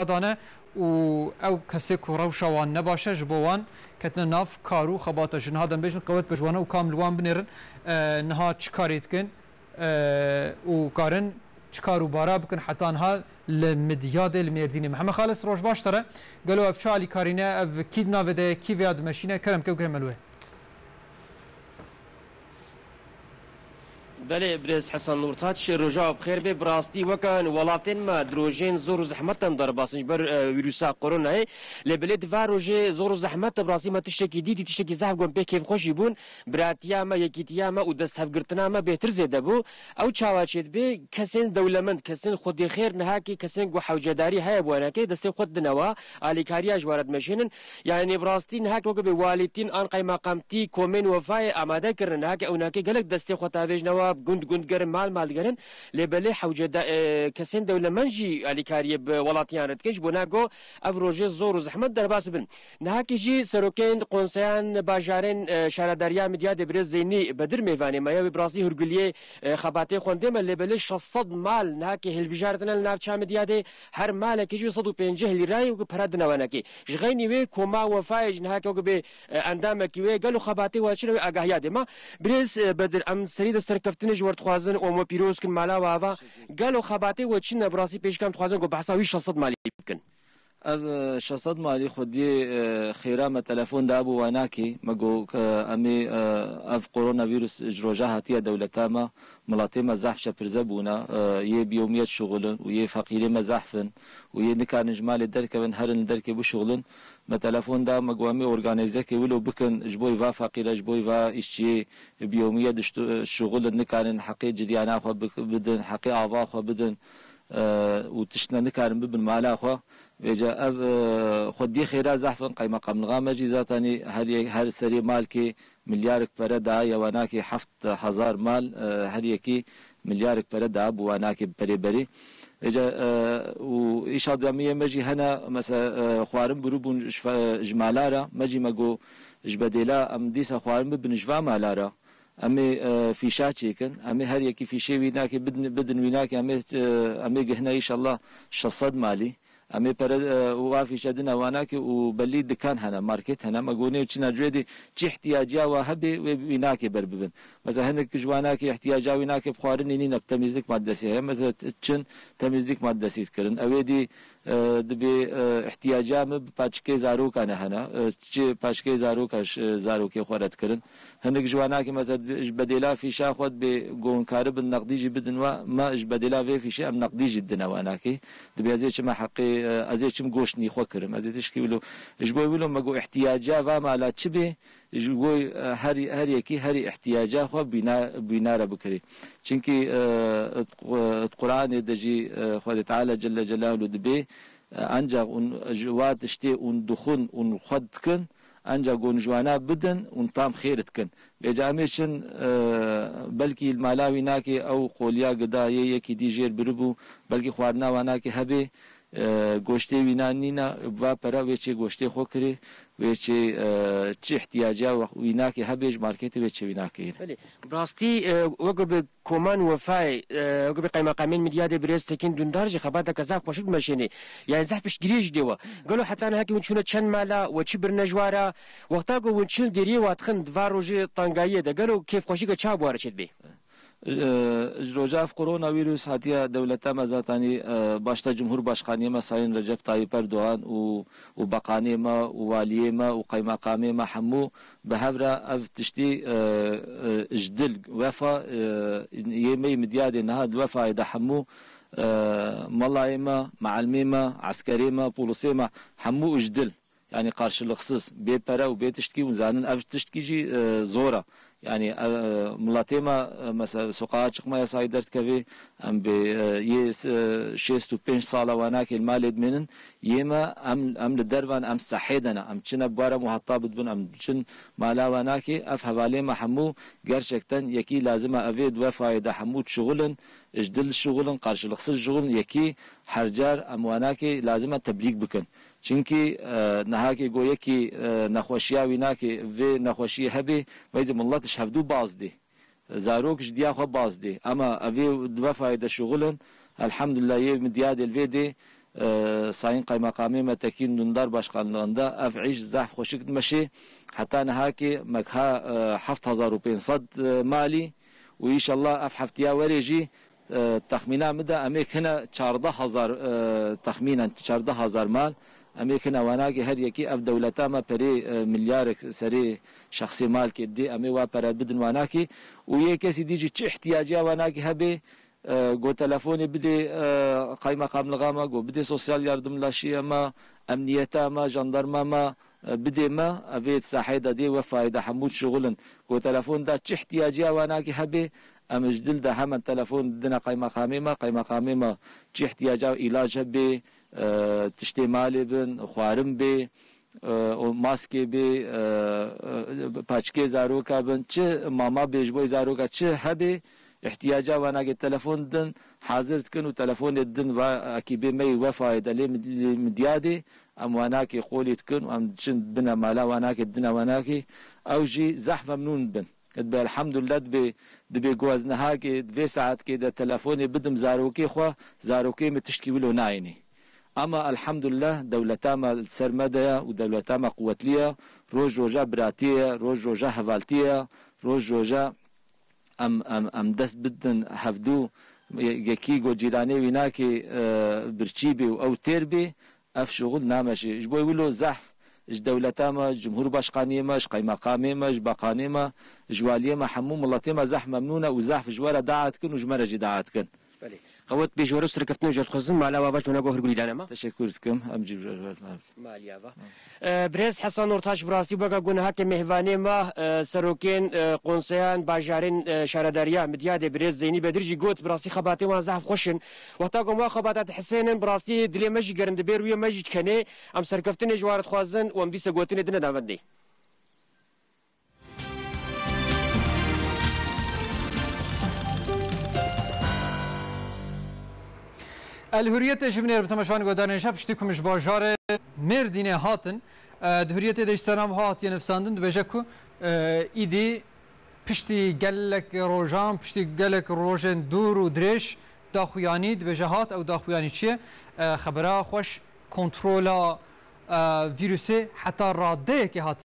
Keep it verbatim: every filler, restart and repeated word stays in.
dane û ew kesê ku rewşa wan ne baş e, ji bo wan ketine nav kar û xebata jin. Niha dem bêjin qewet bi ji wan e û kam li wan binêrin, e, niha çi karê dikin, e, û karin çi kar û bara bikin heta niha li Midyadê, li Mêrdînê. Mihemed Xalis, roj baş te re. Gelo ev çi alîkarî ne? Ev kî di navê de ye? Kî vêya dimeşîne? Kerem ke guhê me li wê. Belê, birêz Hesen Nurtaç, roja we bi xêr be. Bi rastî weke welatên me di rojên zor û zehmet de derbas in ji ber, e, vîrusa koronayê. Lê belê di va rojê zor û zehmet de bi rastî me tiştekî dîtî, tiştekî zehf got pê kêfxweşî bûn. Biratiya me, yekîtiya me û desthevgirtina me bêhtir zêde bû. Ew çawa çêdibe? Kesên dewlemend, kesên xwedî xêr, nihakî kesên ku hewcedarî heye bi wenekê, destê xwe didine wa, alîkariya ji we re dimeşînin. Yani bi rastî niha weke bê walîtîn an qeymaqamtî komên wefayê amade kirine. Niha ke ew nake gelek destê xwe tavêjine wa, gund gund gerin, mal mal gerin. Lê belê hewce de, e, kesên dewlemend jî alîkariyê bi welatiyan re dikin. Ji bo nago ev rojê zor û zehmet derbas bibin. Niha ke jî serokên konseyan bajarên, e, şaredariya Midyadê birêz Zeynî Bedir mêvanê me ye. Wê bi rastî hûrguliyê, e, xebatê xwendê me. Lê belê şeş sed mal niha ke hilbijartine li navça Midyadê. Her malekî jî sed û pêncî lîrayê wekî pere dine wenekê. Ji xeynî wê koma wefayê ji niha ke wekî bê, e, endamekî wê gelo xebatê we çi ne wê agahiya dê me. Birêz, e, Bedir, em serî de serkeftinê ji we dixwazin û em we pîroz kin mala we ava. Gelo xebatê we çi ne bi rastî pêşkam dixwazin ku behsa wî şeş sed malî bikin? Ev, e, şeş sed malî xwediyê, e, xêra me telefon da bû wanakî. Me got, e, em ê, e, ev koronavîrus ji roja hatiye dewleta me. Miletê me zehf şepirze bûne, e, yê biyomiyet şixulin û yê feqîrê me zehf in û yê nikarin ji malê derkevin, herin li derkê bişixulin. Me telefon da, me got, "Em ê organîzekê wilo bikin, ji bo va feqîre, ji bo va îşçiyê biyomiyet diştu-, şixulin, nikarin heqê ciryana xwe bik-, bidin, heqê ava xwe bidin, e, û tiştine nikarin bibin mala xwe." Vêca ev, e, xwediyê xêra zehf in, qeymeqamlixa me jî zatanî her yek, her serê malkê milyarek pere daye wanakî heft hezar mal, e, her yekî milyarek pere da bi wanakî perê berî. Vêca, e, û îşa demiyê me jî hene, mesela, e, xwarin birûbûn ji fe-, ji mala re, me jî me got ji bedêla em dîsa xwarin bibin ji va mala re. Em ê, e, fîşa çêkin, em ê her yekî fîşê wî nakê bidin, bidin wî nakê, em ê, e, em ê gihne îşallah şeş sed malî. Em ê pere, e, û afîşe dine wanakê û belî dikan hene, market hene. Me gonê çina cwêdî çi ihtiyaciya wa hebe wê wî nakê ber bibin. Mesela hinek ji wanakê ihtiyaca wî nakê bi xwarinê nîne, bi temizlik maddesi heye. Mesela t-, çin temizlik maddesi kirin. Ew ê dî, e, dibê, e, ihtiyaca min bi paçikê zarokan hene. E, çi paçikê zaroka ş-, zarokê xwe re dikirin. Hinek ji wanakê mesela ji bedêla fîşa xwe dibê gon karibin neqdî jî bidin we, me ji bedêla vê fîşê em neqdî jî didine wanakê. Dibê ez ê çime heqê, e, ez ê çim goştnî xwe kirim. Ez ê tişkî wilo. Ji bo wilo me got ihtiyaca va mala çi bê, ji bo, e, her, her yekî herî ihtiyaca xwe bîna, bîna re bikirî. Çinkî, e, di Qu-, di Qur'anê de jî, e, Xwedê Teala Celle Celaluhu dibê, e, ancak un, ji wa tiştê un dixwin un xwe dikin, ancak gon ji wana bidin un tam xêr dikin. Vêca em ê çin, e, belkî li mala wî nakê ew qoliya gida yê yekî dî jêr biribû, belkî xwarina wa nakê hebê, e, goştê wî nan nîna, va pera wê çê goştê xwe kirê, wê çê, e, çi ihtiyaciya we-, wî nakê hebê ji marketê wê çê wî nakê. Belê, bi rastî, e, weke bi koman wefayê, e, weke bi qeymeqamên Midyadê birêz Tekîn Dundar jî xebateke zaf xweşik dimeşênê. Yani zaf piştgiriyê jî dê we. Gelo heta niha ke hûn çûne çend mala, we çi birine ji wa re? Wexta ku hûn çi li dêriyê wa dixin di va rojê tengayiyê de, gelo kêfxweşîke çawa bi wa re çêdibe? Ji roja ev koronavîrus hatiye dewleta me zatanî, e, başta Cumhurbaşkaniyê me Sayın Recep Tayyip Erdoğan û, û beqanê me û waliyê me û qeymeqamê me hemû bi hev re ev tiştî, e, e, ji dil wefa, e, yê me yê Midyadê niha di wefayê de hemû, e, melayê me, meelmê me, eskerê me, polisê me hemû ji dil. Yani karşılıksız, bê pere û bê tiştkî, hûn zanin ev tiştkî jî, e, zor e. Yani, e, miletê me, e, mesela sokağa çıkma yasağı derdikeve, em bi, e, yê, e, şêst û pênc sala wanakê li malê dimênin, yê me em, em li dervan em sehê de ne, em çine bi wara muhatab dibin, em çin mala wanakê, ev hevalê me hemû gerçekten yekî lazim e evê di wefayê de hemû şixulin, ji dil şixulin, karşılıksız şixulin, yekî her car em wanakê lazim e tebrîk bikin. Çimkî, e, nihakê go yekî, e, nexweşiya wî nakê, vê nexweşiyê hebê, veyzê millet ji hevdû baz dê. Zarok ji diya xwe baz dê. Ema evê di wefayê de şixulin, elhamdulillah yê Midyadê li vê dê, e, Sayın Kaymakamê me Tekîn Dundar başkanlığında ev îş zehf xweşik dimeşê. Heta niha ki me ha, e, heft hezar û pênc sed, e, malî û înşallah ev heftiya werê jî, e, texmîna min de em ê hine çardeh hezar, e, texmînen çardeh hezar mal. Em ê hine wanakê her yekî ev dewleta me perê, e, milyarek serê şexsê malkê dê em ê wa pere bidin wanakê û yê kesî dî jî çi ihtiyaciya wanakê hebê, e, go telefonê bidê, e, qaymeqamlixa me, go bidê sosyal yardımlaşiya me, emniyeta me, jandarma me, e, bidê me, evê sahê de dê we fayda hemû şixulin. Go telefon de çi ihtiyaciya wanakê hebê, em ji dil de hemen telefon didine qaymeqamê me, qaymeqamê me çi ihtiyaca îlac hebê, e, tiştê malê bin, xwarin bê, e, û maskê bê, e, e, paçikê zaroka bin, çi mama bê ji bo zaroka, çi hebê, ihtiyaca wanakê telefon din, hazir dikin û telefonê din va ekîbê me yê wefayê de lê mid-, lê midyadê, em wanakê qolî dikin û em diçin bine mala wanakê, dine wanakê, ew jî zehf memnûn bin. Dibê elhamdulillah, dibê, dibê ku ez nihakê vê saetkê de telefonê bidim zarokê xwe, zarokê min tiştkî wilo nayênê. Ama elhamdulillah, dewleta me li ser me de ye û dewleta me quwetlî ye. Roj roja biratiyê ye, roj roja hevaltiyê ye, roj roja em, em, em dest bidin hevdû, yekî go cîranê wî nakê, e, birçî bê û ew têr bê, ev şixul nameşê. Ji bo wilo zehf ji dewleta me, ji cumhurbaşkaniyê me, ji qeymeqamê me, ji beqanê me, ji waliyê me, hemû miletê me zehf memnûn e û zehf ji we re dua dikin û ji me re jî dua dikin. Belê. Qewet bê ji we re û serkeftinê ji we re dixwazin. Mala we ava ji we re go hûrgulî dane me. Teşekkür dikim. Em jî ji we re. Maliya va. E, Birêz Hesan Ortaç, bi rastî weke ku niha ke mêvanê me, e, serokên, e, konseyan bajarên, e, şaredariya Midyadê, Birêz Zeynî Bedir jî got, bi rastî xebatên wan zehf xweş in. Wexta ku em wa xebata dihisênin, bi rastî dilê me jî germ dibe, rûyê me jî dikenê. Em serkeftinê ji wan re dixwazin û em dîsa gotinê dine navendê. El Hurriyetê ji binêr bi temeşvan godarên şev piştî ku min ji bajarê Mêrdînê hatin. E, di Hurriyetê de ji sena wiha hatiye nivîsandin, dibêje ku, e, îdî piştî gelek rojan, piştî gelek rojên dûr û dirêj daxuyanî, dibêje hat, ew daxuyanî çi ye? E, xebera xweş, kontrola, e, vîrusê heta radeyekê hat